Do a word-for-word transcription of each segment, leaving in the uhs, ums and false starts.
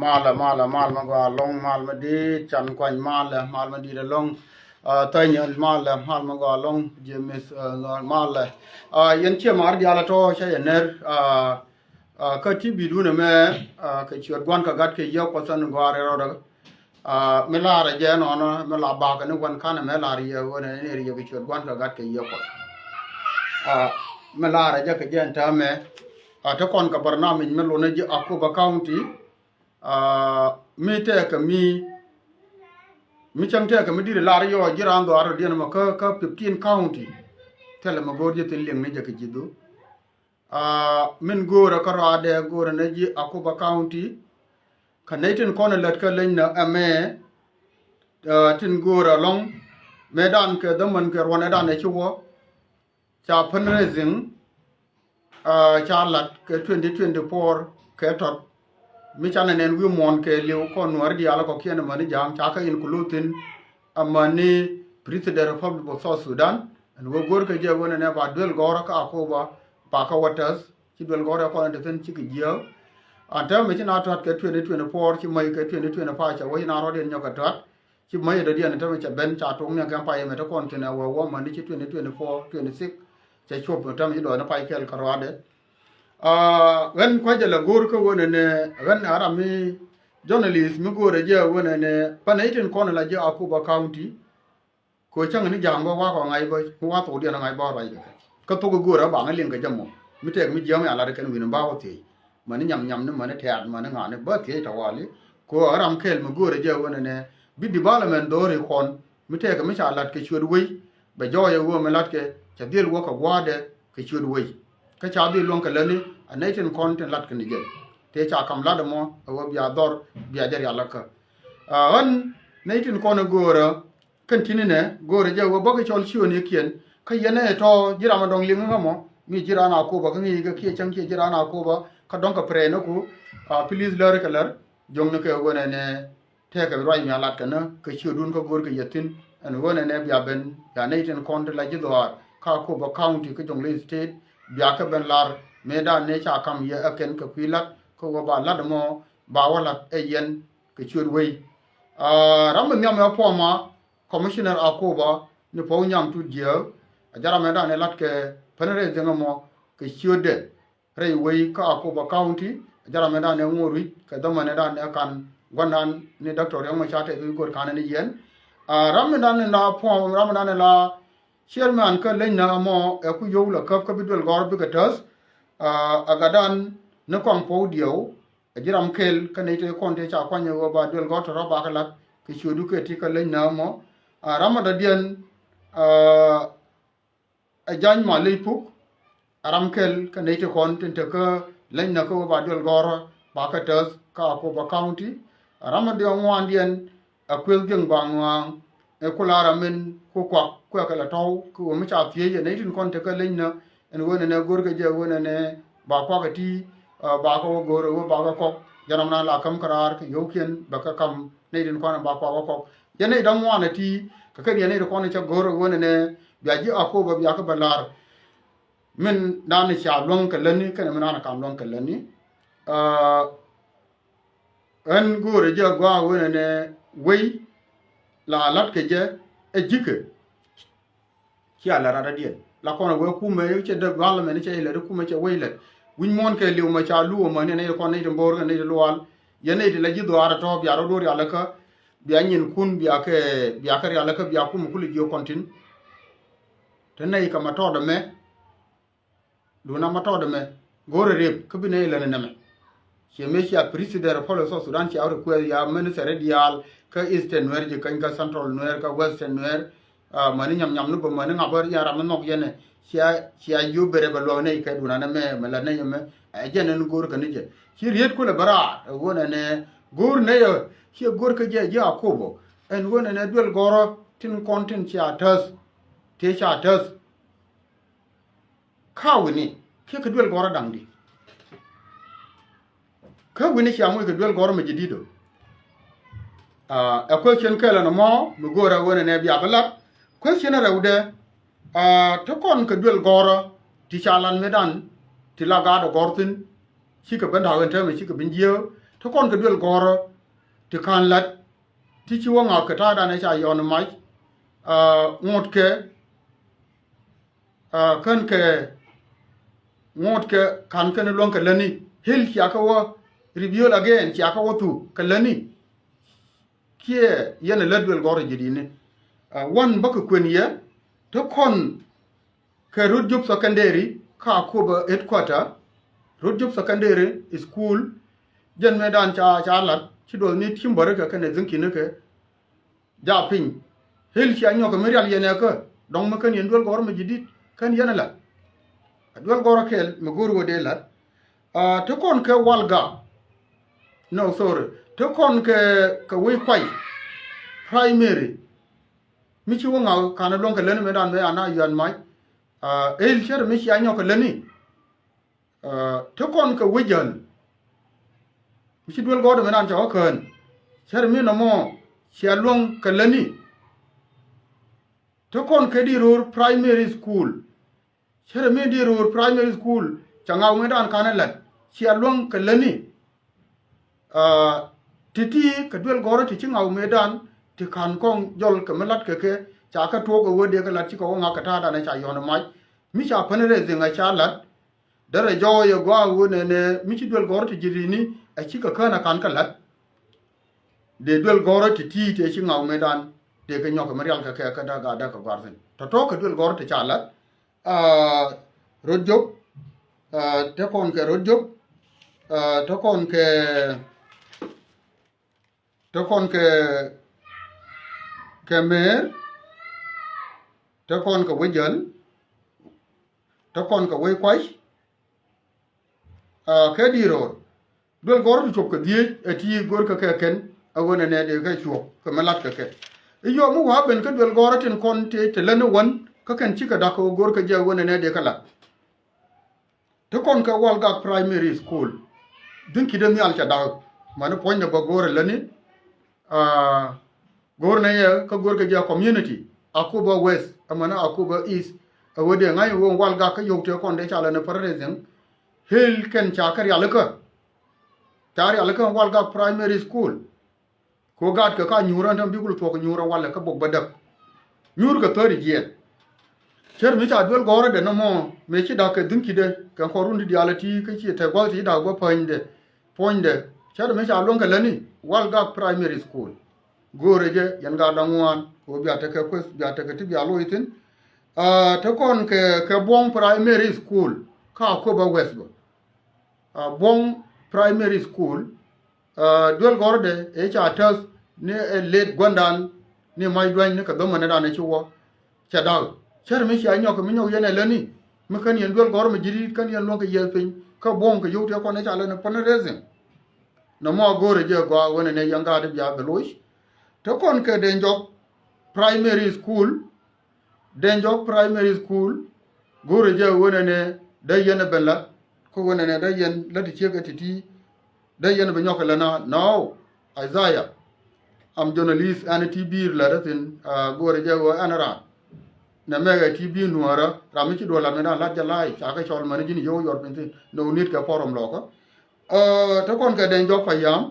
Malɛ, malɛ, mal mi gɔaa ɛlɔ̱ŋ, mal mi di̱i̱t, Can Kuany malɛ, mal mi di̱i̱t ɛlɔ̱ŋ. Thänyɛl malɛ, mal mi gɔaa ɛlɔ̱ŋ, James, malɛ. Yɛn ciɛ mar diaal ɛ tɔ̱ cä yɛ ner. Kä ti bi duun ɛmɛ kɛ ciöt Gua̱n kɛ Gat kɛ Yiëë Kuɔth ɛn gɔaa rɛl rɔɔdɛ. Mi laarɛ jɛ ɛnɔnɔ mi la bakɛ ni wän kanɛ mɛ laar yɛ ɣöö nɛ ni riɛk kɛ ciöt Gua̱n kɛ Gat kɛ Yiëë Kuɔth. Mi laarɛ jɛ kɛ jɛ ɛn täämɛ. Te kɔn kɛ barnamij mi lunɛ ji̱ Akobo County. Mi tɛkɛ mi mi cäŋ tɛkɛ mi di̱t lar yɔɔ ji̱ raan dhɔaar rɔ diɛn mɔ kä kä fifteen county. Thilɛ mɛ go̱o̱r ji̱ thi̱n liŋ ni jɛ kɛ ji̱ dhu. Min go̱o̱rä kä rɔaadɛ go̱o̱rä ni ji̱ Akobo County. Kä nɛy tin kɔn lät kä leny nä ɛmɛ tin go̱o̱rä ɛlɔ̱ŋ. Mëëdan kɛ dhämän kɛ ruɔ̱n ëëdan ɛ ci wä ca fundraising. Ca lat kɛ twenty twenty-four kɛ tɔt. Mi canɛ nɛn wi̱i̱ muɔ̱ɔ̱n kɛ li̱w kɔn Nuäär diaal kɔ̱kiɛn amäni Ja̱a̱ŋ ca kɛ include thi̱n. Amäni President Republic of South Sudan ɛn wä go̱o̱r kɛ jɛ ɣöö nɛnɛ ba duel gɔ̱rä kä Akobo ba kä wä täth. Ci duel gɔ̱rä kɔn te thi̱n cikɛ jiääk. An täämɛ ci na tɔt kɛ twenty twenty-four ci mäc kɛ twenty twenty-five ca wä ci na rɔ̱diɛn nyɔk kɛ tɔt. Ci mäc dɔ̱diɛn täämɛ ca ben ca tuɔ̱ŋ ni kɛn pay ɛmɛ te kɔn thi̱n ɛ wä wä mäni ci twenty twenty-four, twenty-six. Ca cuɔp täämɛ ci dɔɔni pay kɛl kä rɔaadɛ. Ɣän kua̱cä la go̱o̱r kä ɣöö nɛnɛ ɣän a ram mi journalist mi go̱o̱rä jɛ ɣöö nɛnɛ pa nɛy tin kɔn la ji̱ Akobo County. Kɛ cäŋ ni Ja̱a̱ŋ bä wakɔ ŋa̱c bä mi wa thokdiɛn ŋa̱c bä ruac kɛ kɛ kä thok i̱ go̱o̱rä baŋ i̱ liŋ kɛ jɛ mɔ mi tɛk mi jiääm ya lat kɛn wi̱n in ba wä thiec. Mäni nyam nyam ni mäni tɛ̈t mäni ŋa̱ni bä thiec tawali. Kɛ ɣöö ram kɛl mi go̱o̱rä jɛ ɣöö nɛnɛ bi development dho̱ri kɔn mi tɛkɛ mi ca lat kɛ ciöt wec. Bɛ jɔɔyɛ ɣöö mi latkɛ ca dhil wä kɛ gua̱a̱dɛ kɛ ciöt wec. Kä ca dhil luäŋ kɛ lätni a nɛy tin kɔn tin latkɛ ni jɛ. Tëë ca kam lat ɛmɔ ɛ ɣöö bia dhɔr bia jɛ rial akä. Ɣän nɛy tin kɔn ɛ göörä kɛn ti̱n inɛ göörä jɛ ɣöö bä kɛ cɔl ciöönikiɛn kä yɛn ɛ tɔ̱ ji̱ ram ɛ dɔ̱ŋ liŋ ŋä mɔ mi ji̱ raan Akobo kä ŋi̱i̱c kɛ kiɛ cäŋ kiɛ ji̱ raan Akobo kä dɔ̱ŋ kɛ pɛrɛɛniku. Pilis lär kɛ lär. Jo̱ŋnikɛ ɣöö nɛnɛ tëëkɛ ruac mi a lat kɛn kä ciötdun kä go̱o̱rkɛ yɛ thi̱n ɛn ɣöö nɛnɛ bia ben bia nɛy tin kɔn ti la ji̱ dhɔaar kä Akobo County kä Jonglei State. Bia kɛ ben lar mëëdan ni ca kam yɛ ɛ kɛn kɛ kui̱ lat kä ɣöö ba lat ɛmɔ ba wä lat ɛ yɛn kɛ ciöt wei. Ram mi nhiam ɛ puɔma Commissioner Akobo ni Puɔ̱u Nyaŋ Tut Jiääk a jɛ ram mëëdan ni lat kɛ pɛn rɛy dhiŋ ɛmɔ kɛ ciötdɛ rɛy wei kä Akobo County. Jɛ ram mi dan ɛ ŋo̱o̱r wi̱c kɛ dhɔmɛ ni dan ɛ kan gua̱ndan ni Doctor Riek Machar Teny wi̱c go̱o̱r kan ni yɛn. Ram mi dan ni la puɔ̱ɔ̱m ram mi dan ni la chairman kä leny na mɔ ɛ ku yio̱w la käp kä bi duel gɔ̱r bikɛ täth. Ɛ gatdan ni kɔaŋ puɔ̱u diɛw ɛ ji̱ ram kel kä nɛy tëë kɔn tëë ca kuany ɛ ɣöö ba duel gɔ̱r tɔ̱rɔ̱ bakɛ la̱t kɛ ciötdu kɛ ti kä leny na mɔ. Ram mi dɔ̱diɛn ɛ Jany Maley Puk. Ɛ ram kɛl kä nɛy ti kɔn tin te kä leny na kä wä ba duel gɔ̱rä ba kä täth kä Akobo County. Ɛ ram mi diɔ̱k ŋuandiɛn ɛ Kueth Giŋ Baŋ Ŋuaŋ. Ɛ ku la ram min ku kuak kuɛ kɛ la tɔ̱w kä wä mi ca thiec ɛ nɛy tin kɔn te kä leny na. Ɛn wen ɛnɛ go̱rkɛ jɛ wen ɛnɛ ba kuak ɛ ti ba kä wä go̱r ɛ wä ba kä kɔk. Jɛ ram na la käm kä raar kɛ yio̱wkiɛn bɛ kä kam nɛy tin kɔn ɛ ba kuak kä kɔk. Yɛn nɛy däŋ ŋuan ɛ ti kɛ kɛn yɛn nɛy ti kɔn ɛ cɛ go̱r ɛ wen ɛnɛ bia ji̱ Akobo bia kä bɛ lar. Min dan ca luäŋ kɛ lätni kɛnɛ min dan kam luäŋ kɛ lätni. Ɣän go̱o̱rɛ jɛ gɔaa wen ɛnɛ wei la la̱t kɛ jɛ ɛ ji̱kɛ. Cia lɛ rat adiɛn la kɔn ɛ wee kumɛ cɛ däk dual mɛn cɛ ilɛ ri kumɛ cɛ wei lɛ. Wi̱ny muɔ̱ɔ̱n kɛ liw mɛ ca luɔ mɛ ni nɛy ti kɔn nɛy ti mbo̱o̱r kɛ nɛy ti lual. Yɛn nɛy ti la ji̱ dhuaar ɛ tɔ̱ bia rɔ do̱r yalɛ kä bia nyinkun bia kɛ bia kɛ rialikä bia kum kul jiök kɔn tin. Te nɛy kɛ ma tɔɔt ɛmɛ. Duundä ma tɔɔt ɛmɛ go̱o̱rɛ rep kä bi nɛy lät ɛnɛmɛ. Ciɛ mëë cia president of South Sudan cia request ya minister diaal kä Eastern Nuer ji̱ käny kä Central Nuer kä Western Nuer. Mäni nyam nyam ni bä mäni ŋa̱p bä ya ram ni nhɔk yɛn ɛ cia cia jiö berɛ bɛ luɔk nɛy kɛ duundä ɛnɛmɛ mɛ lät nɛy ɛmɛ. Ɛ jɛn ɛn go̱o̱r kɛ ni jɛ ci riet kulɛ bä raar ɛ ɣöö nɛnɛ go̱o̱r nɛy ɛ ciɛ go̱o̱r kä jɛ ji̱ Akobo. Ɛn ɣöö nɛnɛ duel gɔ̱rä tin kɔn tin cia täth tëë ca täth. Kä wi̱ni kiɛ kɛ duel gɔ̱rä da̱ŋ di. Kä wi̱ni cia moc kɛ duel gɔ̱rä mɛ jɛ di̱t ɔ. Ɛ question kɛl ɛn ɛmɔ mi go̱o̱rɛ ɣöö nɛnɛ bia bi lat. Question ɛ rɛwdɛ ti kɔn kɛ duel gɔ̱rä ti ca lat mëëdan ti la gaat ɛ gɔ̱r thi̱n. Cikɛ ben da̱k ɛn täämɛ cikɛ ben jiääk. Ti kɔn kɛ duel gɔ̱rä ti ka̱n la̱t ti ci wä ŋa̱k kɛ ta̱a̱dan ɛ ca yɔn mac. Ŋot kɛ kän kɛ ŋot kɛ ka̱n kɛn luäŋ kɛ lätni. Hil cia kɛ wä reveal again, cia kɛ wä thuk kɛ lätni. Kiɛ yɛn ɛ lät duel gɔ̱rä ji̱ di̱tni. Wan bä kɛ kuën yɛ ti kɔn kɛ Rut Jop Secondary ka Akobo headquarter. Rut Jop Secondary School jɛn mëëdan ca ca lat ci duɔth ni timbäri kɛ kɛnɛ dhiŋkinikɛ. Ja piny hil cia nyɔk kɛ mi rial yɛn ɛ kä dɔ̱ŋ mi kän yɛn duel gɔ̱rä mi ji̱ di̱t kän yɛn ɛ lat. Ɛ duel gɔ̱rä kɛl mi go̱o̱ri wä dee lat. Ti kɔn kɛ Walgak, no, sorry, ti kɔn kɛ kɛ Wec Kuay Primary. Mi ci wä ŋa̱k ka̱n luäŋ kɛ lätni mëëdan mëë an a yuan mac. Ɛ hil cär mi cia nyɔk kɛ lätni. Ti kɔn kɛ Wec Jäl. Mi ci duel gɔ̱rä mëëdan ca wä kään. Cär mi nɔmɔ cia luäŋ kɛ lätni. Ti kɔn kɛ Diroor Primary School. Cär mi Diroor Primary School ca ŋa̱k mëëdan ka̱n ɛ lat cia luäŋ kɛ lätni. Ti ti kɛ duel gɔ̱rä ti ci ŋa̱k mëëdan ti ka̱n kɔŋ jɔl kɛ mi lat kɛ kɛ ca kɛ tuɔɔk ɛ wä dee kɛ lat cikɛ wä ŋa̱k kɛ ta̱a̱dan ɛ ca yɔn ɛ mac. Mi ca pän rɛy dhiŋ ɛ ca lat. Derɛ jɔɔc ɛ gɔaa ɣöö nɛnɛ mi ci duel gɔ̱rä ti ji̱ ri̱ni ɛ cikɛ kään ɛ ka̱n kɛ la̱t. Dee duel gɔ̱rä ti ti̱i̱ tëë ci ŋa̱k mëëdan dee kɛ nyɔk kɛ mi rial kɛ kɛ kä da̱k a da̱k kɛ gɔ̱a̱r thi̱n tɔ̱tɔ̱ kɛ duel gɔ̱rä ti ca la̱t. Rut Jop, te kɔn kɛ Rut Jop, te kɔn kɛ te kɔn kɛ kɛ Mëër, te kɔn kɛ Wec Jäl, te kɔn kɛ Wec Kuay. Kɛ Diroor duel gɔ̱rä ti cop kɛ dhieec ɛ ti go̱rkɛ kɛ kɛn ɛ ɣöö nɛnɛ dee kɛ cuɔ̱k kɛ mi la̱t kɛ kɛ. I̱ yɔm mi wa̱a̱ ben kä duel gɔ̱rä tin kɔn tëë te lätni wän kä kɛn cikɛ da̱k kɛ ɣöö go̱rkɛ jɛ ɛ ɣöö nɛnɛ dee kɛ la̱t. Ti kɔn kɛ Walgak Primary School. Dhiŋ ki̱t ɛ nhial ca da̱k mäni puɔ̱nydɛ bä go̱o̱rɛ lätni. Go̱o̱r nɛ yɛ kä go̱o̱r kɛ jɛ community Akobo West ɛ mäni Akobo East. Ɛ wee dee ŋa̱c ɣöö Walgak kä yio̱w tëë kɔn dee ca lɛ ni fundraising. Hil kɛn ca kɛ rialikä. Ca rialikä Walgak Primary School. Ku gaat kɛ ka nyuur ɛn tɛm bikul thuɔk nyuur ɛ walɛ kä bok bä däk. Nyuur kɛ thäri jiɛn. Cär mi ca duel gɔ̱rä dɛ nɔmɔ mëë ci da̱k kɛ dhi̱n ki̱dɛ kɛ kɔr run ti diaal ɛ ti kä ci tɛ gua̱th ti da̱k bä päny dɛ. Puɔ̱nydɛ cär mi ca luäŋ kɛ lätni Walgak Primary School. Go̱o̱rɛ jɛ yɛn gaat da̱ŋ ŋuan kɛ ɣöö bia tekɛ kueth bia tekɛ ti bia loc thi̱n. Te kɔn kɛ kɛ Buɔ̱ŋ Primary School ka Akobo West bä. Buɔ̱ŋ Primary School. Duel gɔ̱rä dɛ ëë ca täth ni ɛ let gua̱ndan ni mac duany ni kɛ dhomɛnɛ dan ɛ ci wä. Cɛ da̱k cär mi cia nyɔk mi nyɔk yɛn ɛ lätni mi kän yɛn duel gɔ̱rä mi ji̱ ri̱t kän yɛn luäŋ kɛ yieth piny kä Buɔ̱ŋ kɛ yio̱w tëë kɔn ɛ ca lätni fundraising. Nɔmɔ a go̱o̱rɛ jɛ gɔaa ɣöö nɛnɛ yɛn gaat i̱ bia bi loc. Te kɔn kɛ Deŋ Jɔk Primary School. Deŋ Jɔk Primary School. Go̱o̱rɛ jɛ ɣöö nɛnɛ dee yɛn ɛ ben la̱t kä ɣöö nɛnɛ dee yɛn la̱t ti ciek ɛ ti̱ti̱. Dee yɛn bi nyɔk kɛ lɛ na nɔw. Isaiah, am journalist ɛn ti bi̱i̱r lät ɛ thi̱n. Go̱o̱rɛ jɛ ɣöö ɛn raan nɛ mɛk ɛ ti bi̱i̱r nuäärä ram mi ci duɔl lat mi dan lat jɛ la̱a̱c ca kɛ cɔl mäni ji̱n yio̱w yɔr piny thi̱n nɛ wä ni̱t kɛ forum lɔkä. Te kɔn kɛ Deŋ Jɔk Payam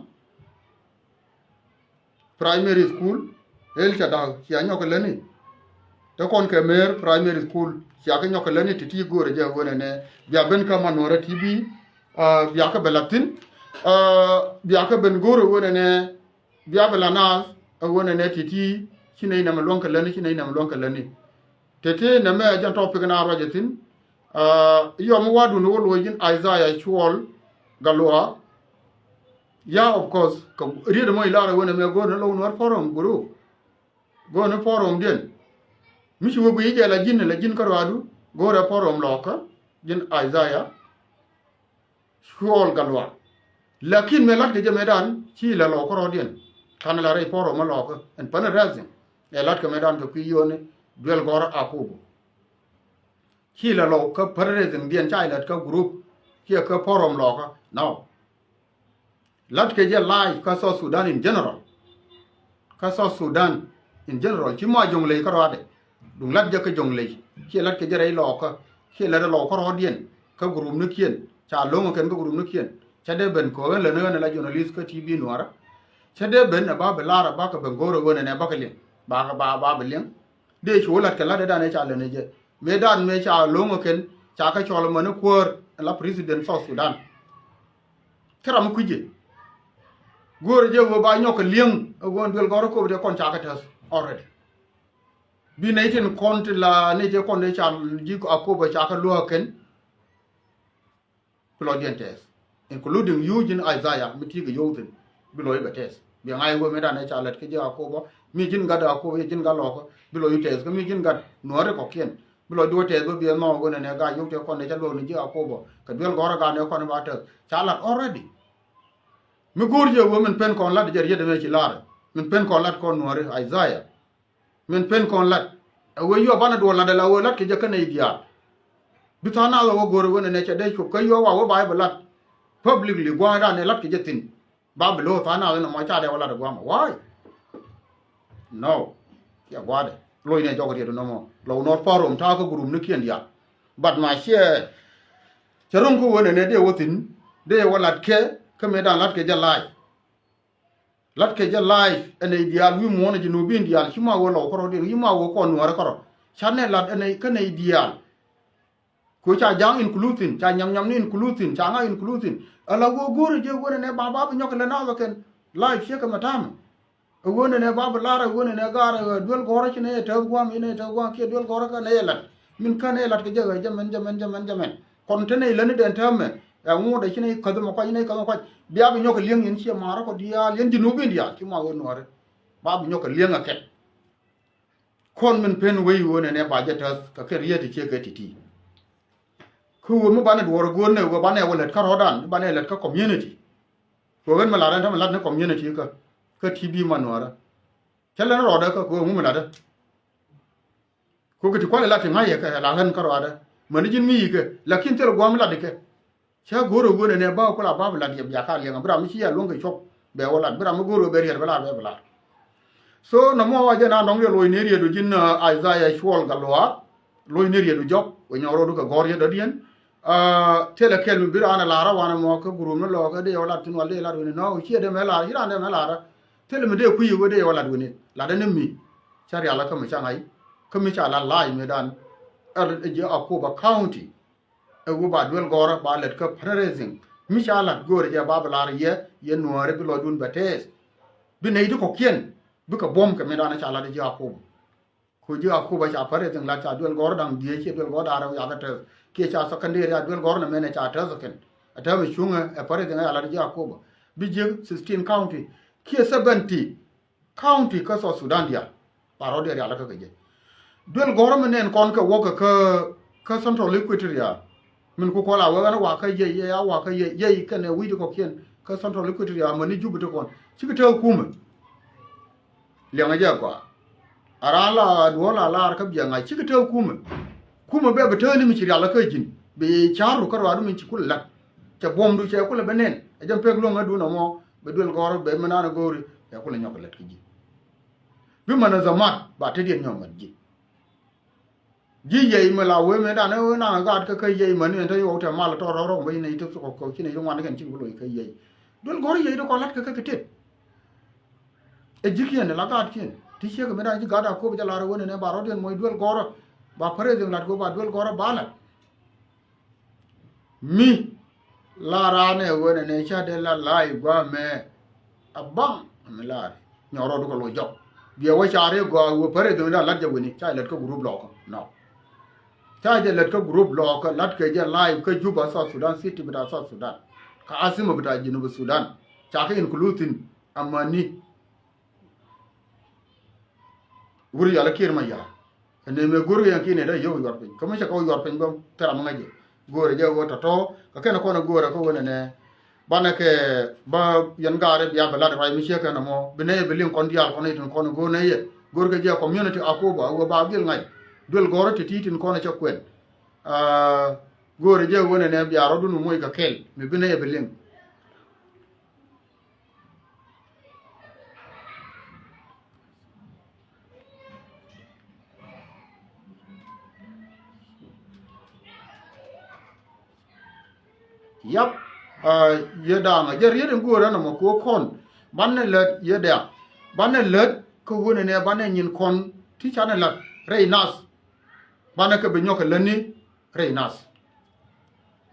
Primary School. Hil ca da̱k cia nyɔk kɛ lätni. Te kɔn kɛ Mëër Primary School cia kɛ nyɔk kɛ lätni ti ti go̱o̱rɛ jɛ ɣöö nɛnɛ bia ben kä man nuɔrɛ ti bi̱i̱. Bia kɛ bɛ la̱t thi̱n. Bia kɛ ben go̱o̱rɛ ɣöö nɛnɛ bia bɛ la naath ɛ ɣöö nɛnɛ ti ti ci nɛy nɛmɛ luäŋ kɛ lätni ci nɛy nɛmɛ luäŋ kɛ lätni. Te ti nɛmɛ jɛn topic na ruacɛ thi̱n. Yɔm mi wa̱a̱dun wä luɔc ji̱n Isaiah Cuɔl Galuak. Ya, of course kɛ riet mɔ ilar ɛ wen ɛmɛ go̱o̱r ni low nuɔr forum group. Go̱o̱r ni forum diɛn mi ci wä guiy jɛ la ji̱n la ji̱n kä ruaadu. Go̱o̱r ɛ forum lɔkä ji̱n Isaiah Cuɔl Galuak. Lakin mëë latkɛ jɛ mëëdan ci la lɔkä rɔɔdiɛn. Kan la rɛy forum ɛ lɔkä ɛn pani rɛthin. Ɛ latkɛ mëëdan kɛ kui̱ yio̱ni duel gɔ̱rä Akobo. Ci la lɔw kä fundraising diɛn ca ilät kä group kiɛ kä forum lɔkä. Nɔ. Latkɛ jɛ live kä South Sudan in general. Kä South Sudan in general ci mɔ a Jonglei kä rɔadɛ. Duŋ lat jɛ kä Jonglei kiɛ latkɛ jɛ rɛy lɔkä kiɛ lät lɔw kä rɔɔdiɛn kä group ni kiɛn ca lo̱ŋ kɛn kä group ni kiɛn. Cä dee ben kɛ ɣän lät ni ɣän ala journalist kä T V Nuäärä. Cä dee ben ɛ ba bi lar ɛ bakɛ ben go̱o̱r ɛ ɣän ɛnɛ bakɛ liŋ. Bakɛ ba ba bi liŋ. Dee cu lat kɛ lat ɛ dan ɛ ca lät ni jɛ. Mëë dan mëë ca lo̱ŋ ɛ kɛn ca kɛ cɔl ɛ mäni kuäär ɛ la president South Sudan. Kä ram mi kui̱c jɛ. Go̱o̱r ɛ jɛ ɣöö ba nyɔk kɛ liŋ ɛ ɣöö duel gɔ̱rä kop dee kɔn ca kɛ tɛth already. Bi nɛy tin kɔn ti la nɛy ti kɔn dee ca ji̱ Akobo ca kɛ luäk ɛ kɛn. Bi lɔcdiɛn tɛth, including you ji̱n Isaiah mi ti̱i̱ kɛ yio̱w thi̱n. Bi lɔc bɛ tɛth. Bi ŋa̱c wee mëë dan ɛ ca lät kä ji̱ Akobo, mi ji̱n gat Akobo, ji̱n gat Lɔɔkä, bi lɔc tɛth kä mi ji̱n gat Nuääri kɔ̱kiɛn. Bi lɔcdu wä tɛth bä bi ɛ nhɔk ɣöö nɛnɛ gat yio̱w tëë kɔn dee ca luäk ni ji̱ Akobo kɛ duel gɔ̱rä gat ni kɔn ba tɛth ca lat already. Mi go̱o̱r jɛ ɣöö min pen kɔn lat jɛ riet ɛmɛ ci lar. Min pen kɔn lat kɔn Nuääri Isaiah. Min pen kɔn lat ɛ ɣöö yɔ banɛ duɔl lat ala ɣöö lat kɛ jɛ kä nɛy diaal. Bi tha̱a̱ŋ nath ɛ wä go̱o̱r ɛ ɣöö nɛnɛ cɛ dee cop kä yɔ wa wä ba ɛ bi lat publicly gua̱a̱th dan ɛ lat kɛ jɛ thi̱n. Ba bi lo̱o̱ tha̱a̱ŋ nath ɛ nɔmɔ ca dee wä lat ɛ gua̱a̱mɔ why? No. Ciɛ gua̱a̱dɛ loc nɛ jɔk riet nɔmɔ lɔ wä nɔr pa̱r rom ta̱a̱ kä gurum ni kiɛn diaal. But ma ciɛ cɛ ro̱ŋ kä ɣöö nɛnɛ dee wä thi̱n dee wä lat kɛ kä mëë dan lat kɛ jɛ live. Lat kɛ jɛ live ɛ nɛy diaal wi̱i̱ muɔ̱ɔ̱n ɛ ji̱ nuɔ̱ɔ̱p in diaal ci ma wee lɔw kärɔ̱ diɛn ci ma wee kɔn nuäärä kärɔ̱. Ca nɛ lat ɛ nɛy kä nɛy diaal. Kɛ ca ja̱a̱ŋ include thi̱n ca nyam nyam ni include thi̱n ca ŋa̱ include thi̱n. Ala ɣöö go̱o̱rɛ jɛ ɣöö nɛnɛ ba ba bi nyɔk kɛ lɛ naath ɛ kɛn live ciekɛ mɛ ta̱a̱mɛ. Ɛ ɣöö nɛnɛ ba bi lar ɛ ɣöö nɛnɛ gaar ɛ duel gɔ̱rä ci nɛy ɛ tɛth gua̱a̱m in nɛy ɛ tɛth gua̱a̱m kiɛ duel gɔ̱rä kä nɛy ɛ lat. Min kä nɛy ɛ lat kɛ jɛ ɣä jɛ mɛn jɛ mɛn jɛ mɛn jɛ mɛn. Kɔn te nɛy lätni dɛn täämɛ ɛ ŋuɔ̱t ɛ ci nɛy käth mɛ kuac nɛy käth mɛ kuac. Bia bi nyɔk kɛ li̱eŋ yɛn ciɛ ma̱a̱rä kɔ diaal yɛn ji̱ nuɔ̱ɔ̱p in diaal ci ma ɣöö nuäärä. Ba bi nyɔk kɛ li̱eŋ ɛ kɛn. Kɔn min pen wec ɣöö nɛnɛ ba jɛ tääth kɛ kɛ riet ti ciek kɛ ti̱ti̱. Kä ɣöö mi banɛ duɔ̱ɔ̱r ɛ go̱o̱r nɛ ɣöö banɛ wä lät kä rɔ̱dan banɛ lät kä community. Kɛ ɣöö ɣän mi lat ɛn tämɛ lat ni community kä kä T V ma nuäärä. Cä lät ni rɔɔdɛ kä kɛ ɣöö ŋu mi latdä. Kɛ ɣöö kɛ ti kualɛ lat ti ŋa̱c yɛ kɛ la ɣän kä rɔɔdɛ mäni ji̱n mi yi̱kɛ. Lakin thil gua̱a̱m lat ikɛ. Cä go̱o̱r ɛ ɣöö nɛnɛ ba ku la ba bi lat yɛ bia ka liɛŋ bi ram mi ci yɛ luäŋ kɛ cuɔp bɛ wä lat bi ram mi go̱o̱r ɣöö bɛ riɛt bɛ lat bɛ bi lat. So nɔmɔ wa jɛ na nɔŋ yɛ loc ni riet ɔ ji̱n Isaiah Cuɔl Gatluak. Loc ni riet ɔ jɔk wä nyɔk rɔɔdu kɛ gɔ̱r yɛ dɔ̱diɛn. Thilɛ kɛl mi bi raan ɛ lar a wanɛ mɔ kä gurum ni lɔɔk ɛ dee yɛ wä lat thin wal dee yɛ lat wen nɔ ciɛ dee mɛ lar ci raan dee mɛ lar. Thilɛ mi dee kui̱ ɛ ɣöö dee yɛ wä lat wen lat ɛn ni mi. Cä rial ɛ kä mi ca ŋa̱c kä mi ca lat la̱a̱c mi dan. Ɛ ji̱ Akobo County. Ɛ ɣöö ba duel gɔ̱rä ba lät kä fundraising mi ca la̱t göörä jɛ ba bi lar yɛ yɛ nuääri bi lɔcdun bɛ tɛɛth. Bi nɛy ti kɔ̱kiɛn bikɛ buɔ̱m kɛ mindan ca la̱t ji̱ Akobo. Ku ji̱ Akobo ca fundraising la̱t ca duel gɔ̱rä da̱ŋ dhieec ciɛ duel gɔ̱rä da̱ŋ rɛw yakä tɛɛth kiɛ ca secondary a duel gɔ̱rä nɛ mɛn ɛ ca tɛɛth kɛn. Ɛ tɛɛth mi cuŋɛ ɛ fundraising ɛ ca la̱t ji̱ Akobo bi ji̱ sixteen county kiɛ seventy. County kä South Sudan diaal ba rɔ̱diɛn rialikä kɛ jɛ. Duel gɔ̱rä mi nɛn kɔn kɛ wäkɛ kä kä Central Equatoria. Min ku kɔl a wee ɣän a wakä yey yey a wakä yey yey kɛnɛ wi̱i̱ ti kɔ̱kiɛn kä Central Equatoria mäni Jup ti kɔn cikɛ tɛth kumɛ. Liɛŋɛ jɛ gɔaa a raan la duɔ̱ɔ̱r la laar kä biɛŋ a cikɛ tɛth kumɛ. Kumɛ bɛ bi tääni mi ci rialikä ji̱n bi ca̱ru kä ruaadu mi ci kulɛ la̱t. Cɛ buɔ̱mdu cɛ kulɛ bɛ nɛn ɛ jɛ pek luäŋädun ɛmɔ. Bɛ duel gɔ̱rä bɛ mi naan ɛ go̱o̱ri ɛ kulɛ nyɔk kɛ lät kä ji̱. Bi män ɛ dhamat ba tetdiɛn nyɔk mät ji̱. Ji̱ yey mi la wee mëëdan ɛ wee naŋ ɛ gaat kä kä yey mäni ɛn te yɔw tɛ mal tɔɔr rɔ̱ rɔ̱ bä ci nɛy ti thok kɛ ci nɛy ti ŋuan kɛn cik bi loc kä yey. Duel gɔ̱rä yey ti kɔn la̱t kɛ kä kɛ tet. Ɛ ji̱kiɛn ɛ la gaatkiɛn ti ciek mëëdan ci gaat a kop jɛ lar ɛ wen ɛnɛ ba rɔ̱diɛn muɔc duel gɔ̱rä ba päreth in lat kop ba duel gɔ̱rä ba la̱t. Mi la raan ɛ ɣöö nɛnɛ ca dee la la̱a̱c gua̱a̱mɛ. A baŋ mi la̱a̱ri nyɔk rɔɔdu kɛ loc jɔk. Biɛ wä ca ri gɔaa wä pärɛ dhöŋ da la̱t jɛ wini ca lät kä gurup lɔɔkä nɔ. Ca jɛ lät kä gurup lɔɔkä la̱t kɛ jɛ la̱a̱c kä Juba South Sudan city bita South Sudan. Kä asima bita Junub Sudan ca kɛ include thi̱n. Amäni. Wur yɔl a Kiir Mayar. Ɛn nɛmɛ go̱r yɛn kiɛ nɛ dee yio̱w yuɔr piny kä mi cɛ kɛ wä yuɔr piny bä thil ram mi ŋäc jɛ. Go̱o̱rɛ jɛ ɣöö tɔ̱tɔ̱ kɛ kɛn kɔn ɛ go̱o̱rɛ kä ɣöö nɛnɛ. Banɛ kɛ bä yɛn gaarɛ bia bɛ lat ruac mi ciek kɛn ɛmɔ bi nɛy ɛ bi liŋ kɔn diaal kɔn itin kɔn ɛ go̱o̱r nɛy ɛ go̱o̱r kɛ jɛ community Akobo a ɣöö ba dhil ŋa̱c. Duel gɔ̱rä ti̱ti̱ tin kɔn ɛ cɛ kuɛn. Go̱o̱rɛ jɛ ɣöö nɛnɛ bia rɔ̱dun mi moc kɛ kɛl mi bi nɛy ɛ bi liŋ. Yap. Aa, yɛ da̱a̱ŋ a jɛ riet in guɔ̱ɔ̱r ɛn ɛmɔ kɛ ɣöö kɔn banɛ lät yɛ dɛ̈ɛ̈, banɛ lät kɛ ɣöö nɛnɛ banɛ nyin kɔn ti canɛ la̱t rɛy nath. Banɛ kɛ bi nyɔk kɛ lätni rɛy nath.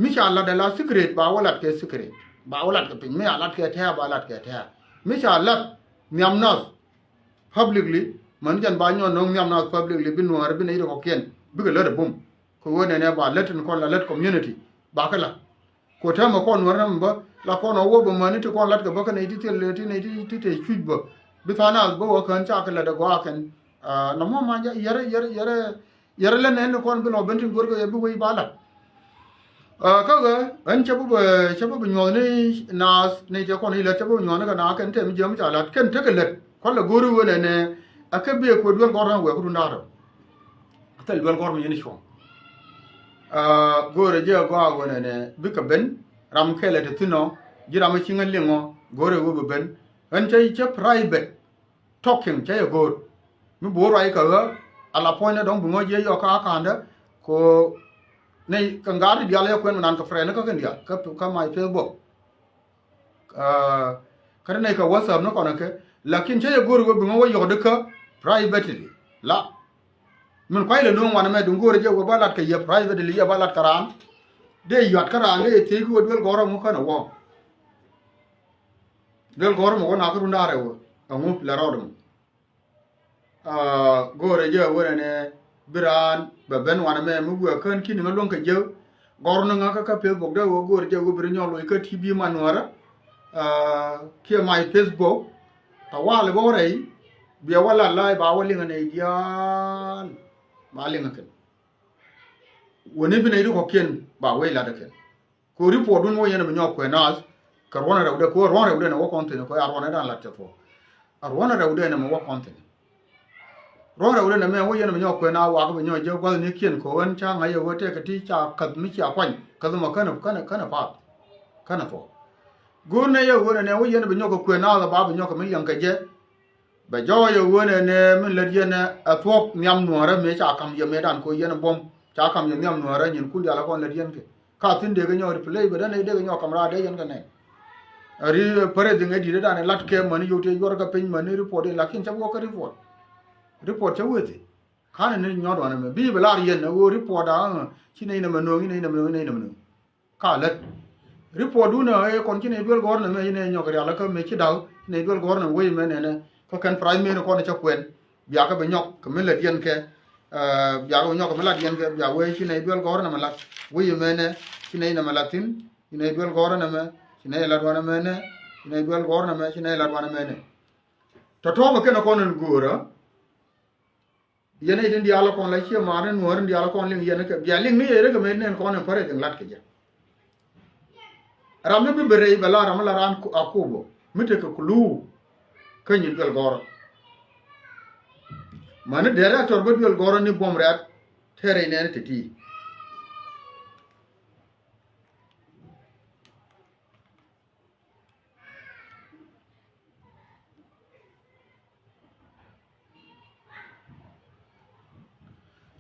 Mi ca la̱t ala secret ba wä la̱t kɛ secret, ba wä la̱t kɛ piny, mi ca la̱t kɛ tɛ̈ɛ̈ ba la̱t kɛ tɛ̈ɛ̈. Mi ca la̱t nhiam nath publicly, män jɛn ba nyɔk no̱o̱ŋ nhiam nath publicly, bi nuäär bi nɛy ti kɔ̱kiɛn bikɛ lät ɛ bum. Kɛ ɣöö nɛnɛ ba lät tin kɔn la lät community ba kɛ la̱t. Ku täämɛ kɔn wärä mɛ bä la kɔn ɔ wä bä mäni ti kɔn latkɛ bä kä nɛy ti thil ti nɛy ti ti te cuc bä. Bi tha̱a̱ŋ nath bä wä kään ca kɛ lät ɛ gɔaa kɛn. Aa, nɔmɔ ma jɛ yɛrɛ yɛrɛ yɛrɛ yɛrɛ lät nɛn ni kɔn bi lɔ ben tin go̱rkɛ yɛ bi wec ba lat. Aa, kä ɣä ɣän cä bä bä cä bä bä nyuɔ̱th ni naath nɛy tëë kɔn i̱ lät cä bä bä nyuɔ̱th ni kɛ naath kɛn tɛm jiäm ca lat kɛn tekɛ lät kualɛ go̱ri wen ɛnɛ. Ɛ kɛ bi ɛ kuɛ duel gɔr ni wɛɛk run da̱a̱r. Thil duel gɔr mi yɛn cuɔ̱ŋ. Aa, go̱o̱rɛ jɛ gɔaa wen ɛnɛ bikɛ ben ram kɛlɛ ti thi̱n ɔ ji̱ ram mi ci ŋä liŋ ɔ go̱o̱rɛ wee bɛ ben. Ɣän cä cä private talking cä yɛ go̱o̱r mi bo̱o̱r ruac kɛ ɣä. Ala puɔ̱nydɛ dɔ̱ŋ bi ŋɔ̱ jiɛ yɔk kä akandä ko nɛy kɛ ŋa̱a̱t ti diaal yɛ kuɛn mi nan kɛ friend kä kɛn diaal kä kä my Facebook. Aa, kä ti nɛy kɛ WhatsApp ni kɔn kɛ lakin cä yɛ go̱o̱r wee bi ŋɔ̱ wä yɔk di kä privately la. Min kuay lɛ luŋ wanɛ mɛ duŋ go̱o̱rɛ jɛ wee ba lat kɛ yɛ privately yɛ ba lat kɛ raan. Dee yuat kä raan dee yɛ thiec ki wee duel gɔ̱rä ŋu känɛ wä. Duel gɔ̱rä mɛ wä na kä run da̱a̱r ɛ wä ɛŋu lɛ rɔɔd mɔ. Aa, go̱o̱rɛ jɛ wen ɛnɛ bi raan bɛ ben wanɛ mɛ mi wiɛ kään ki̱n ŋä luäŋ kɛ jek. Gɔr ni ŋä kä kä Facebook dee wä go̱o̱rɛ jɛ wä bi ri nyɔk loc kä T V man nuäärä. Aa, kiɛ my Facebook. Tawali bä wä rɛy biɛ wä lat la̱a̱c ba wä liŋä nɛy diaal. Ba liŋä kɛn wä ni bi nɛy ri kɔ̱kiɛn ba wec lat ɛ kɛn. Kɛ report dun wä yɛn bi nyɔk kuɛ naath kɛ ruɔ̱n rɛwdɛ kɛ ruɔ̱n rɛwdɛ nɛ wä kɔn thi̱n kɛ a ruɔ̱n rɛwdɛ an lat cɛ thuɔ̱k. A ruɔ̱n rɛwdɛ nɛ mɛ wä kɔn thi̱n. Ruɔ̱n rɛwdɛ nɛ mɛ wä yɛn bi nyɔk kuɛ naath wak bi nyɔk jɛ gua̱th ni kiɛn kɛ ɣän ca ŋa̱c yɛ ɣöö tɛkɛ ti ca käth mi cia kuany käth mɔ känɛ känɛ känɛ path känɛ thuɔ̱k. Go̱o̱r nɛ yɛ ɣöö nɛ nɛ wä yɛn bi nyɔk kɛ kuɛ naath ba bi nyɔk kɛ mi liɛŋ kɛ jɛ. Bɛ jɔɔc ɛ ɣöö nɛ nɛ min lät yɛn ɛ thuɔ̱k nhiam nuäärä mëë ca ka̱m yɛ mëëdan kɛ ɣöö yɛn buɔ̱m ca ka̱m yɛ nhiam nuäärä nyinkun diaal ɛ kɔn lät yɛn kɛ. Ka thi̱n dee kɛ nyɔk replay bɛ dee nɛy dee kɛ nyɔk ka̱m raar dee yɛn kɛ nɛn. Ri pärɛ dhiŋ ɛ di̱t ɛ dan ɛ lat kɛ mäni yio̱w tëë yuɔr kɛ piny mäni report in lakin cä bi wä kä report. Report cä wee thi̱n. Ka̱n ni nyɔt wanɛ mɛ bi bɛ lar yɛn ɛ ɣöö report a ci nɛy nɛmɛ nööŋ ci nɛy nɛmɛ nööŋ ci nɛy nɛmɛ nööŋ. Ka lät. Report dun ɛ kɔn ci nɛy duel gɔ̱rnɛ mɛ ci nɛy nyɔk rial kä mɛ ci da̱k ci nɛy duel gɔ̱rnɛ wec mɛ nɛnɛ. Kä kɛn price mɛ ni kɔn cä kuɛn. Bia kä bi nyɔk kɛ mi lät yɛn kɛ. Bia kä bi nyɔk kɛ mi lät yɛn kɛ bia wec ci nɛy duel gɔ̱rnɛ mɛ lat wec mɛ nɛ. Ci nɛy nɛmɛ lat thi̱n ci nɛy duel gɔ̱rnɛ mɛ. Ci nɛy lat wanɛ mɛ nɛ. Ci nɛy duel gɔ̱rnɛ mɛ ci nɛy lat wanɛ mɛ nɛ. Tɔ̱tɔ̱ mɛ kɛn ɛ kɔn in go̱o̱rä. Yɛn i̱ tin diaal kɔn la ciɛ ma̱a̱r ni nuäär in diaal kɔn liŋ yɛn kɛ bia liŋ ni yɛ rek ɛmɛ nɛn kɔn in pärɛ thiŋ lat kɛ jɛ. Ram mi bi ben rɛy bɛ la ram mi la raan Akobo mi tekɛ kulu. Kä nyin duel gɔ̱rä. Mäni director bä duel gɔ̱rä ni buɔ̱m rɛ̈t tɛrɛ inɛn teti.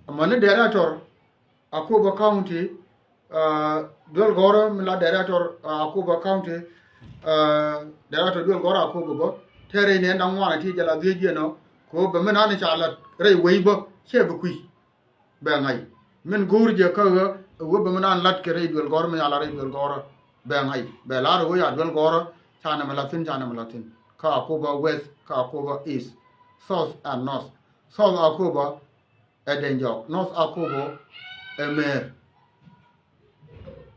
Amäni director Akobo County, duel gɔrä mi la director Akobo County, director duel gɔrä Akobo bä tɛrɛ inɛ da̱ŋ ŋuan a ti jɛ la dhiec jiɛn ɔ. Ko bɛ mi nan ca la rɛy wei bä cɛ bi kui̱. Bɛ ŋa̱c min go̱o̱r jɛ kä ɣä ɛ wee bɛ mi naan lat kɛ rɛy duel gɔ̱rä mi ala rɛy duel gɔ̱rä. Bɛ ŋa̱c bɛ lar ɛ wee ya duel gɔ̱rä. Ca nɛmɛ la thi̱n ca nɛmɛ la thi̱n kä Akobo West kä Akobo East, South and North. South Akobo ɛ Dɛny Jɔk, North Akobo ɛ Mëër.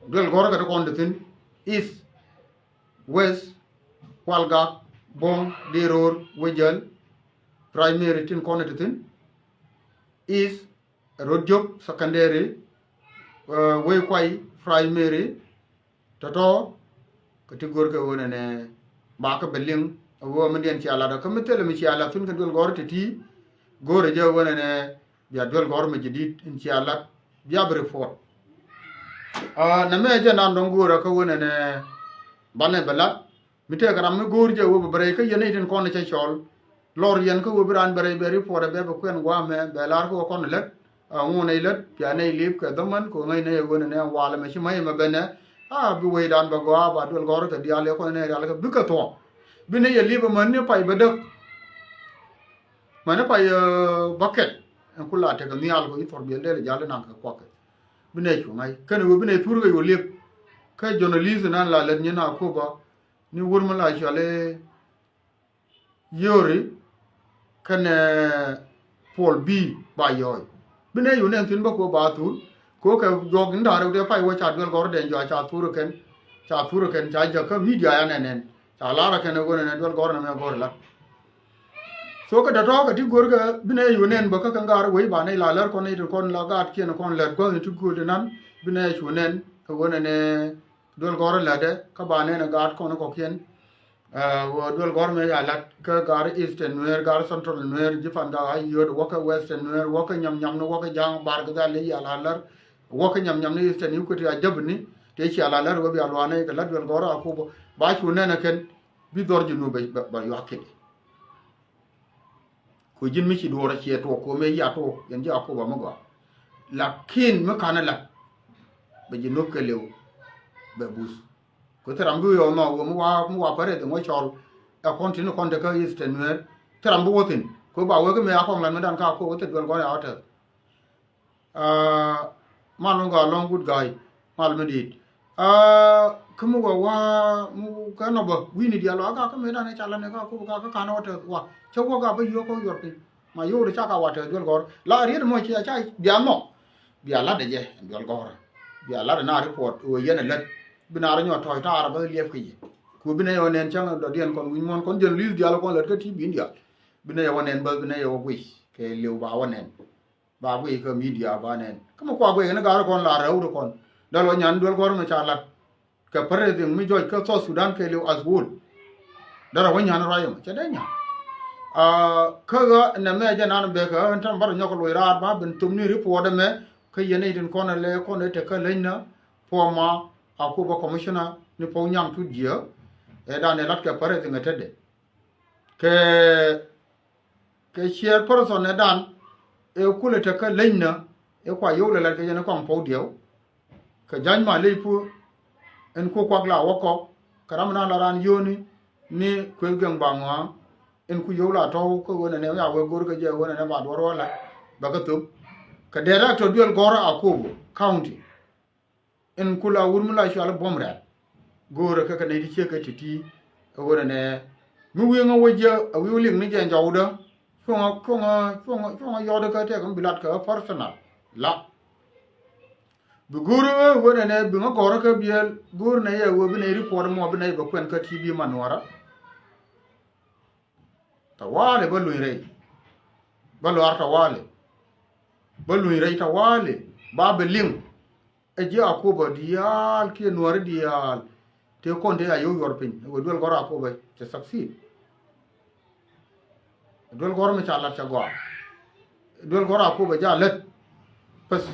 Duel gɔ̱rä kɛ ti kɔn ti thi̱n East, West, Walgak, Bo̱ŋ, Diroor, Wejäl. Primary tin kɔn ti thi̱n East, Rot Jok Secondary, Wei Kuay Primary. Tɔ̱tɔ̱ kɛ ti go̱r kɛ ɣöö nɛnɛ bakɛ bɛ liŋ ɛ ɣöö mi diɛn cia lat kä mi thilɛ mi cia lat thi̱n kɛ duel gɔ̱rä ti̱ti̱. Go̱rɛ jɛ ɣöö nɛnɛ bia duel gɔ̱rä mi jɛ di̱t in cia lat bia bi report. Nɛmɛ jɛ nan dɔ̱ŋ go̱rä kä ɣöö nɛnɛ banɛ bɛ lat. Mi tëëkɛ ram mi go̱o̱r jɛ wee bɛ rɛy kä yɛn nɛy tin kɔn cɛ cɔl. Lɔr yɛn kä wee bi raan bɛ rɛy bɛ report ɛ bɛ bɛ kuɛn gua̱a̱mɛ bɛ la̱r kä wä kɔn lät. Ŋun nɛy lät pia nɛy lip kɛ dhämän kɛ ŋäc nɛy ɛ ɣöö nɛnɛ walɛ mɛ ci mäc ɛmɛ bɛnɛ. A bi wecdan bɛ gɔaa ba duel gɔ̱rä kɛ diaal yɛ kɔn nɛ rial kɛ bikɛ thuɔ̱k. Bi nɛ yɛ liep amäni pay bɛ däk. Mäni pay, eh, bäkɛt. Ɛn ku la tekɛ nhial kɔ i̱ thɔr biɛl dee lɛ jal inaŋ kɛ kuakɛ. Bi nɛ cu ŋa̱c kɛn ɣöö bi nɛ thur kɛ yɛ liep. Kä journalist nan la lät nyin a kopa ni wur mi la cuali Yori kɛnɛ Paul B. Ba yɔɔy. Bi nɛ yun ɛn thi̱n bä kɛ ba thur. Kɛ kɛ juɔk in da̱rɛ wut ɛ pay wä ca duel gɔ̱rä dɛn jɔa ca thur kɛn. Ca thur kɛn ca jäk kä media ya nɛn nɛn. Ca lar kɛn ɛ ɣöö nɛn ɛ duel gɔ̱rä nɛ mɛ gɔ̱rä la. So kɛ dɔ̱tɔ̱ kɛ ti go̱rkɛ bi nɛ yun ɛn bä kä kɛ ŋa̱r wec ba nɛ la lär kɔn nɛ i̱ ti kɔn la gaat kiɛn kɔn lät gua̱th ni ti go̱o̱r ti nan bi nɛ cu nɛn kɛ ɣöö nɛn ɛ duel gɔ̱rä lätdɛ kä ba nɛn ɛ gaat kɔn kɔkiɛn. Ɛ, wä duel gɔ̱r mɛ ya lat kä gar Eastern Nuer, gar Central Nuer, jipan gar Ayod, wä kä Western Nuer, wä kä nyam nyam ni, wä kä ja̱a̱ŋ bar kä dhal ya la lär, wä kä nyam nyam ni Eastern Equatoria, a jäp ni te cia la lär wä bia luanɛ kɛ lat duel gɔ̱r a kup ba cu nɛn a kɛn bi dhɔr Junub bɛ, bɛ, bɛ yuak kidi. Ku ji̱n mi ci duɔ̱ɔ̱r a ciɛ tuɔk ku mëë ya tuɔk yɛn ji̱ a kup a mi gɔaa. Lakin mi ka̱n a lat bɛ Junub kɛ liw bɛ buth. Ku thil ram bi wi̱i̱ ɔ nhɔk wee mi wa, mi wa pärɛ dhiŋ wä cɔl. Ɛ kɔn tin kɔn te kä Eastern Nuer. Thil ram bi wä thi̱n. Ku ba wee kä mëë a kɔŋ lat mi dan ka ko wä thil duel gɔn ya wä tɛth. Aa, mal mi gɔaa lɔŋ good guy. Mal mi di̱i̱t. Aa, kä mi wä wa, mi kä nɔ bä wi̱i̱ni diaal wa ka kä mëë dan ɛ ca lat ni ka ko ka kä kan wä tɛth wa. Cä wä ka bä yio̱o̱k kä yuɔr piny. Ma yio̱o̱k di ca ka wa tɛth duel gɔr. La riet mɔ cia ca bia mɔ. Bia lat dɛ jɛ ɛn duel gɔr. Bia lat dɛ na report wee yɛn ɛ lät. Bi na rɔ nyɔ tɔ̱ɔ̱c taarä bä liɛp kä yɛ. Ku bi nɛ yɛ wä nɛn cäŋ dɔ̱diɛn kɔn wi̱ny muɔ̱n kɔn journalist diaal kɔn lät kä T V in diaal. Bi nɛ yɛ wä nɛn bä bi nɛ yɛ wä guic kɛ liw ba wä nɛn. Ba guic kä media ba nɛn. Kä mi kua guic kɛn ga̱r kɔn la rɛw ri kɔn. Dal wä nyan duel gɔr mi ca lat. Kɛ pärɛ dhiŋ mi jɔc kä South Sudan kɛ liw as whole. Dal wä nyan ruac ɛmɔ cɛ dee nyan. Aa, kä ɣä nɛ mɛ jɛ nan bek ɣä ɛn tɛm bä rɔ nyɔk luɔc raar ba ben thom ni report ɛmɛ. Kä yɛn i̱ tin kɔn ɛ lɛ kɔn ɛ tek kä leny na. Former Akobo commissioner ni Pɔw Nyaŋ Tut Jiɛ. Ɛ dan ɛ lat kɛ pärɛ thiŋ ɛ tetdɛ. Kɛ, kɛ chairperson ɛ dan ɛ kulɛ tek kä leny na ɛ kua yio̱w lɛ lat kɛ jɛn ɛ kɔŋ Pɔw Diɛw. Kɛ ja̱ny ma ley puɔ ɛn ku kuak la wä kɔk kɛ ram na la ran yio̱ni ni kueth gɛŋ ba ŋɔa. Ɛn ku yio̱w la tɔw kä ɣöö nɛnɛ ya wee go̱r kɛ jɛ ɣöö nɛnɛ ba duɔr wä la bɛ kä thop. Kɛ director duel gɔ̱r Akobo County. Ɛn ku la wur mi la cual buɔ̱m rɛl. Go̱o̱rä kä kɛ nɛy ti ciek kɛ ti̱ti̱. Ɛ ɣöö nɛnɛ mi wi̱i̱ ŋä wä jiɛ ɛ wi̱i̱ wä liŋ ni jɛ jɔwdä. Cuɔ̱ŋä, cuɔ̱ŋä, cuɔ̱ŋä, cuɔ̱ŋä yɔɔdä kä tɛk mi bi lat kɛ personal. La. Bi go̱o̱rä ɣöö nɛnɛ bi ŋä gɔ̱rä kä biɛl. Go̱o̱rä nɛ yɛ ɣöö bi nɛy report mɔ bi nɛy bɛ kuɛn kä T V man nuɔrä. Tawali bä luny rɛy. Bä luar tawali. Bä luny rɛy tawali. Ba bɛ liŋ. Ɛ ji̱ Akobo diaal kiɛ nuɔri diaal. Tëë kɔn tëë a yio̱w yuɔr piny ɛ wee duel gɔ̱r Akobo cɛ succeed. Duel gɔ̱r mi ca lat ca gɔaa. Duel gɔ̱r Akobo ja lät. Bäth.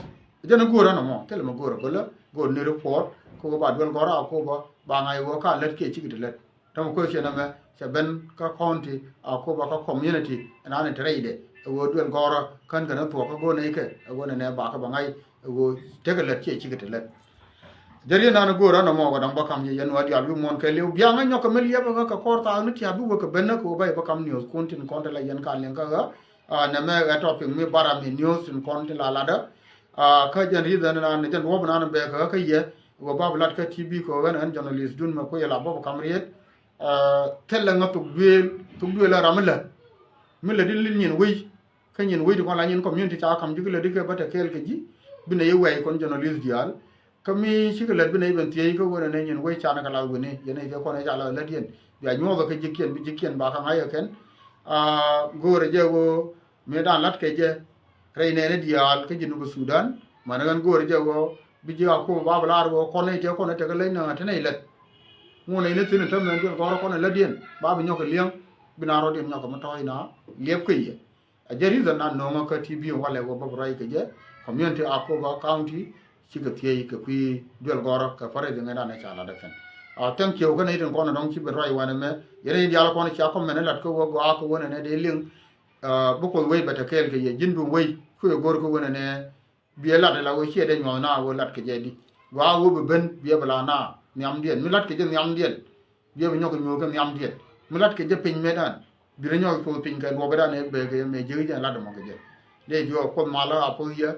Jɛn a go̱o̱r ɛn ɛmɔ thilɛ mɛ go̱o̱r a gölä go̱o̱r ni report kɛ wee ba duel gɔ̱r Akobo ba ŋa̱c wee ka lät kiɛ cikɛ ti lät. Tɔmɔ kuecien ɛmɛ cɛ ben kä county Akobo kä community ɛn an in te rɛydɛ. Ɛ ɣöö duel gɔrä kän kɛn thuɔk kä go̱o̱r nɛy kɛ ɛ ɣöö nɛnɛ bakɛ bɛ ŋa̱c ɛ ɣöö tekɛ lät ciɛ cikɛ te lät. Jɛ riet nan go̱o̱r an ɛmɔ kɛ dɔ̱ŋ bä kam yɛ yɛn wä diaal wi̱i̱ muɔ̱ɔ̱n kɛ liw biaŋä nyɔk kɛ mi liɛpä kä kɛ kɔr thaak ni tia̱a̱ bi wä kɛ ben nä kɛ ɣöö bä yɛ bä kam news kun tin kɔn te la yɛn ka liŋ kä ɣä. Nɛmɛ ɛ topic mi bara mi news tin kɔn tin la latdä. Kä jɛn riet nan jɛn duɔ̱ɔ̱p nan bɛ kɛ ɣä kä yɛ ɣöö bä bi lat kä T V kɛ ɣän ɣän journalist dun mɛ kui̱ la bä bä kam riet. Thilɛ ŋä thuk duëël, thuk duëël ɛ ram mi lät. Mi lät in li nyin wec. Kä nyin wec ti kɔn la nyin community ca kam ji̱ ki lät ikɛ bä te kɛɛl kɛ ji̱. Bi nɛ yi wɛy kɔn journalist diaal. Kä mi cikɛ lät bi nɛ yi ben thiec kä wen ɛnɛ nyin wec can kɛ lath wen i̱ yɛn i̱ kɛ kɔn i̱ ca lath lät yɛn. Bia nyuɔth kä ji̱kiɛn bi ji̱kiɛn ba kä ŋa̱c ɛ kɛn. Go̱o̱rɛ jɛ ɣöö mëë dan la̱t kɛ jɛ rɛy nɛɛni diaal kä Junub Sudan. Mani ɣän go̱o̱rɛ jɛ ɣöö bi ji̱ Akobo ba bi laar ɣöö kɔn i̱ tëë kɔn i̱ tekɛ leny na ɣän te nɛy lät. Ŋun i̱ ni thi̱n i̱ te mɛn duel gɔ̱rä kɔn i̱ lätdiɛn ba bi nyɔk i̱ li̱eŋ. Bi na rɔ̱diɛn nyɔk kɛ mi tɔ̱ɔ̱c na liɛp kɛ yɛ. A jɛ reason na no̱o̱ŋä kä T V walɛ wä bä bi ruac kɛ jɛ. Community Akobo County cikɛ thiec kɛ kui̱ duel gɔrä kɛ pärɛ dhiŋɛ dan ɛ ca lat ɛ kɛn. A thank you kä nɛy tin kɔn ɛ dɔ̱ŋ ci ben ruac wanɛ mɛ yɛn i̱ diaal kɔn cia kɔmɛn ɛ lat kä wä gɔaa kä wä nɛnɛ dee liŋ. Bi Kuoth wec bɛ te kɛɛl kɛ yɛ ji̱n duŋ wec kui̱ ɛ go̱r kä wä nɛnɛ. Biɛ lat ɛ la wä ciɛ dee nyuɔ̱th na wä lat kɛ jɛ di. Gɔaa wä bi ben, biɛ bi la na nhiamdiɛn. Mi lat kɛ jɛ nhiamdiɛn, biɛ bi nyɔk kɛ nyuur kɛ nhiamdiɛn. Mi lat kɛ jɛ piny metdan, bi rɛ nyɔk kɛ piny kɛ luɔkdan ɛ bɛ kɛ mɛ jiäk jɛ lat mɔ kɛ jɛ. Dee jiɔ Kuoth malä a puɔth yɛ,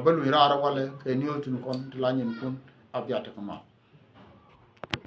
bä luny raar walɛ kɛ niööl tin kɔn ti la nyin kun a biat ti kɛ mal.